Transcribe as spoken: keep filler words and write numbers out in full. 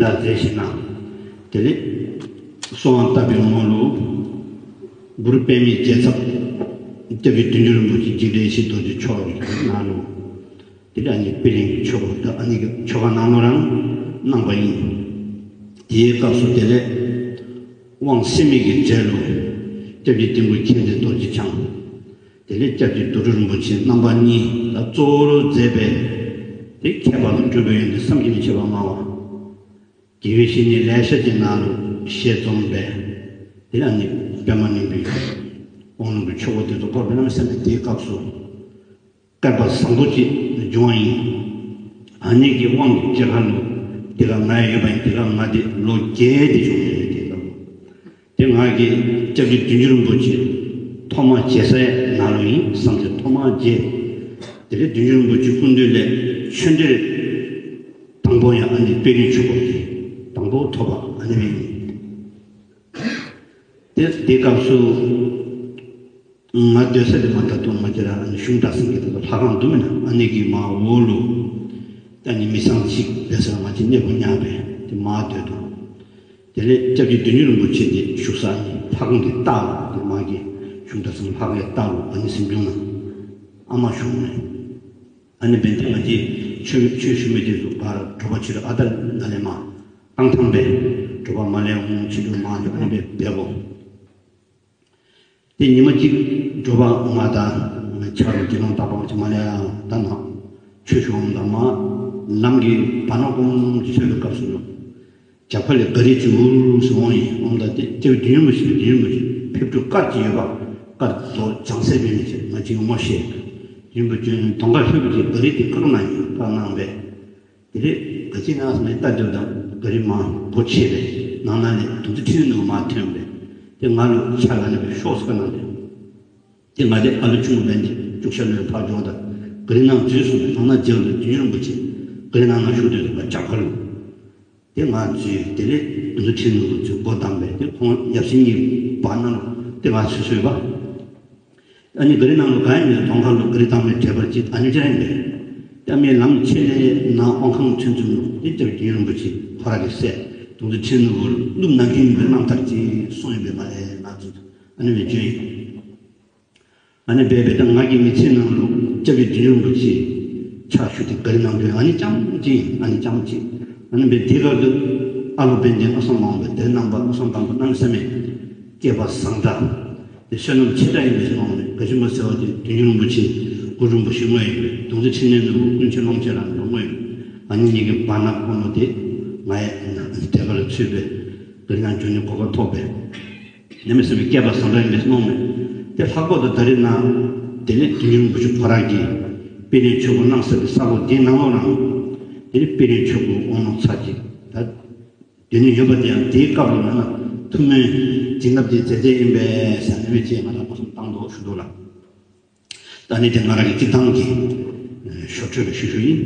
ལ་མཛད་ཞིང་གནང་། དེ་ལས་གསོལ་བ་བཏབ་པའི་ངོ་ལུ་གུ་རུ་པདྨའི་རྒྱལ་ཚབ་སྐྱབས་རྗེ་བདུད་འཇོམས་རིན་པོ་ཆེ་འཇིགས་བྲལ་ཡེ་ཤེས་རྡོ་རྗེ་མཆོག་གི་ནང་ལུ་དེ་ལས་ཨ་ནི་པད་གླིང་གི་ཆོས་སྒོ་དང་ཨ་ནི་གི་ཆོ་ག་ནང་ལུ་རང་གནང་པ་ཡིན། དེའི་སྐབས་སུ་དེ་ལས་དབང་བསིལ་མའི་གི་རྗེས་ལུ་སྐྱབས་རྗེ་ལྡིང་གུ་མཁྱེན་བརྩེ་རྡོ་རྗེ་འཆང་། དེ་ལས་སྐྱབས་རྗེ་རྡོ་གྲུབ་རིན་པོ་ཆེ་རྣམ་པ་གཉིས་ལ་གཙོ་བོར་མཛད་པའི་དེ་ཁྱད་པར་དུ་གྲུབ་པའི་ཡོན་ཏན་བསམ་གྱིས་མི་ཁྱབ་པ་མངའ་བ། དགེ་བའི་བཤེས་གཉེན་ལེ་ཤ་ཅིག་ནང་ལུ་ཞལ་འཛོམས་པས། དེ་ལ་ནི་པདྨ་གླིང་པའི་དབང་ལུང་གི་ཆོས་སྒོ་དེ་ཚོ་བསྐོར་བའི་གནམ་མེད་ས་མེད་དེའི་སྐབས་སུ། བསྐལ་པ་བཟང་པོ་ཅིག་བྱུང་བ་ཡིན། ཨ་ནི་གི་དབང་གི་རྗེས་ཁ་ལུ་དེ་ལ་ང་ཡོད་པ་ཡིན། དེ་ལ་ང་དེ་ལོ་བརྒྱད་དེ་བྱུང་ཡོད་དེ་ལ། དེ་ང་གིས་སྐྱབས་རྗེ་བདུད་འཇོམས་རིན་པོ་ཆེ་ཐོག་མ་མཇལ་སའི་ནང་ལུ་ཡིན་བསམ་སྟེ་ཐོག་མ་མཇལ། དེ་ལས་བདུད་འཇོམས་རིན་པོ་ཆེ་སྐུ་མདུན་ལས་ཆོས་འབྲེལ་དང་པོ་ཡང་ཨ་ནི་པད་གླིང་ཆོས་སྒོ་གི་དང་པོ་ཐོབ་པ་ཨ་ནི་བས་ཡིན། དེ་དེ་སྐབས་སུ་ང་སྡོད་ས་དེ་མ་ད་དུང་ང་ཅི་ར་ཨ་ནི་གཞུང་གྲྭ་ཚང་གི་དེ་ལྷ་ཁང་འདུག་མེད་ན་ཨ་ནི་གི་མ་འོག་ལུ་ཨ་ནི་མི་ཚང་ཞིག་བས་ས་ང་ཅི་གནས་པོ་ཉག་པས་དེ་མ་སྡོད་དོ། དེ་ལས་སྐྱབས་རྗེ་བདུད་འཇོམས་རིན་པོ་ཆེ་དེ་བཞུགས་ས་ནི་ལྷ་ཁང་གི་ལྟག་ལུ་དེ་མ་གི་གཞུང་གྲྭ་ཚང་ལྷ་ཁང་གི་ལྟག་ལུ་ཨ་ནི་གཟིམ་ཆུང་ན་ཨ་མ་བཞུགས་མེད། ཨ་ནི་བན་དེ་ང་ཅི་ཆོས་ཆོས་ཞུ་མི་དེ་ཚོ་ག་ར་དྲོ་པ་ཕྱི་དྲོ་ཨ་ད་ན་ལས་མ་ཨང་ཐང་པས་དྲོ་པ་མ་ལས་འོང་ཕྱི་དྲོ་མ་འཇོག་ཨ་ནི་བས་བས་གོ། དེ་ཉི་མ་གཅིག་དྲོ་པ་ང་དང་ཆ་རུ་དེ་ལོང་ཏག་པང་ཅི་མ་ལས་ཡང་ད་ན་ཆོས་ཞུ་འོང་དང་མ་ལམ་གྱི་བར་ན་ཀོམ་ཅི་ཆོས་པའི་སྐབས་སུ་ལོ། རྒྱབ་ཁ་ལས་ག་རི་ཅིག་འུར་ཟེར་འོང་ཡིན་འོང་ད་དེ་སྐྱབས་བདུད་འཇོམས་རིན་པོ་ཆེ་བདུད་འཇོམས་རིན་པོ་ཆེ་ཕེབས་འགྲོ་དཀར་ཅིག་ཡོད་པ་དཀར་དོ་བྱང་སེ་བའི་མི་ཆེ་ང་ཅིག་ངོ་ཤེས། བདུད་འཇོམས་རིན་པོ་ཆེ་གདོང་ཁ་ལྷོད་པ་ཅིག་ག་རི་དེ་བཀག་གནང་ཡིན་བཀག་གནང་བས། དེ་རེད་ག་ཅི་ན་སོང་ནས་ལྟ་དུས་དང་ག་རི་མ་སྒོ་ཕྱེ་བས་ནང་ན་ནས་དུང་རྩེ་ཁྲི་ནུ་མ་ཐོན་པས་དེ་ང་ལོ་ཆ་ལ་ནས་ཤོག་སྐ་ནང་དེ། དེ་ང་དེ་ཨ་ལོ་ཆུང་ངུ་བན་དེ་བཅུ་ཤ་ལོའི་ཕར་འཇོག་དང་ག་རི་ནང་འཛུལ་སོང་ནས་ནང་ན་རྒྱལ་དུ་དུས་ཡུན་རིན་པོ་ཆེ་ག་རི་ནང་ན་བཞུགས་དུས་དུ་བ་ཇག་ཁ་ལུ། དེ་ང་འཛུལ་དེ་ལས་དུང་རྩེ་ཁྲི་ནུ་རུ་འཛུལ་སྒོ་བསྡམས་པས་དེ་ཁོང་ཡབ་སྲས་གཉིས་བར་ན་ལུ་དེ་ང་ཚུད་སོས་པ། ཨ་ནི་ག་རི་ནང་ལུ་ག་ཡིན་ནས་གདོང་ཁ་ལུ་ག་རི་བཏང་བའི་འབྲེལ་བར་ཅིག་ཨ་ནི་ཅི་རེད་པས། ཨ་མའི་ལམ་ཆེ་ནས་ནང་དབང་ཁང་ཚུན་ཚོད་ལུ་དེ་སྐྱབས་རྗེ་རིན་པོ་ཆེ་ཁོ་ར་གི་སྲས་དུང་རྩེ་ཁྲི་ནུ་བུར་ནུབ་ནང་ཁྱིམ་པའི་རྣམ་ཐར་ཅིག་གསུངས་ཡོད་པས་མ་རེད་ང་ཚོ་ཨ་ནི་བས་བརྗོད་ཡིན། ཨ་ནི་བས་བས་ད་ང་གི་མི་ཚེ་ནང་ལུ་སྐྱབས་རྗེ་རིན་པོ་ཆེ་ཕྱག་ཞུ་དེ་ག་རི་ནང་དུ་ཨ་ནི་ཅང་ཅིག་ཨ་ནི་ཅང་ཅིག་ཨ་ནི་བས་དེ་ག་དུ་ཨ་ལོ་བན་དེ་ཨ་སང་མང་བས་དེ་ནང་པ་ཨ་སང་དང་པོ་གནམ་ས་མེད་སྐལ་པ་བཟང་དྲགས། དེ་བསོད་ནམས་ཆེ་དྲགས་ཡིན་པའི་སྣང་བ་ནི་ག་ཅི་མ་ཟེར་བ་དེ་དུས་འགྱུར་རིན་པོ་ཆེ་གུ་རུ་རིན་པོ་ཆེ་དངོས་ཡིན་པས་དུང་རྩེ་ཁྲི་ནས་ནོར་བུ་ཀུན་མཁྱེན་ཀློང་ཆེན་རང་ནོར་དངོས་ཡིན། ཨ་ནི་གཉིས་ཀྱི་བར་ན་ཁོ་ནོ་དེ་ང་ཡི་དེ་ག་ལ་ཚུད་པས་དེ་ན་འཇོན་ནི་གོ་སྐབས་ཐོབ་པས། ནམ་མི་སེམས་ཀྱི་སྐལ་པ་བཟང་དྲགས་ཡིན་པའི་སྣང་མེད། དེ་ལྷག་པར་དུ་ད་རེས་ན་དེ་ནས་དུས་འགྱུར་རིན་པོ་ཆེ་ཁོ་རང་གིས་པད་གླིང་ཆོས་སྒོ་གནང་ས་གི་ས་གོ་དེའི་ནང་ལོགས་རང་དེ་ནི་པད་གླིང་ཆོས་སྒོ་དབང་ལུང་ཚར་གཅིག་ད། དེ་ནས་ཡོད་པ་དེ་ཡང་དེའི་སྐབས་ལ་ན་ཐུན་མོང་བྱིན་རླབས་དེ་མཛད་མཛད་ཡིན་པས་ཟེར་ནས་བྱས་ང་རང་མ་སོང་བཏང་འདུག་ཞུ་འདུག་ལ། ད་ནི་དེ་ང་རང་གི་སྤྱི་བཏང་གི་ཞོར་འཕྲོས་ལ་ཞུ་ཞུ་ཡིན།